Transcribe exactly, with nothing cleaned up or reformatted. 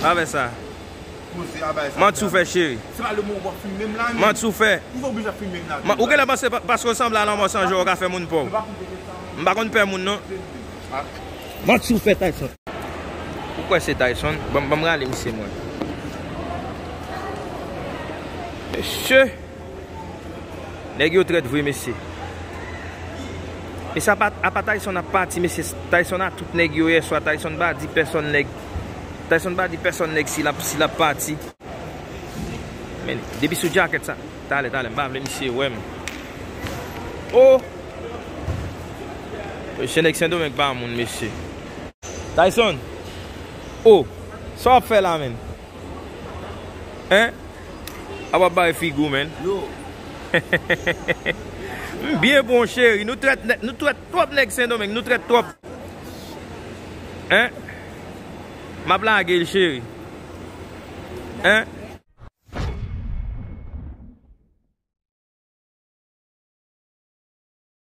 Pa fè sa. Manti ou fè, cheri. Manti ou fè. Ou genlè panse pa- paske w sanble a lanmò san jwe, ou ka fè moun pòv. M pa konn pè moun, non. Manti ou fè, Tyson. Ou kwè se Tyson? Ban m, ban m rale misye mwen. Mesye. Nèg yo trèt vre, mesye. Mesye, apa, apa Tyson ap pati, mesye. Tyson a tout nèg yo yèswa. Tyson pa di pèsòn nèg. Tyson pa di pèsòn nèg si l ap, si l ap pati. Men, depi sou djakèt sa. Talè, talè, m pa vle misye wè m. Oh! Mesye, nèg Sendomeng pa moun, mesye. Tyson! Oh! Sa w ap fè la, menm? Hein? A w ap bay figi w, menm. M byen bon, cheri. Nou trèt nèg, nou trèt twòp, nèg Sendomeng. Nou trèt twòp. Hein? M ap lage l, cheri. Hein?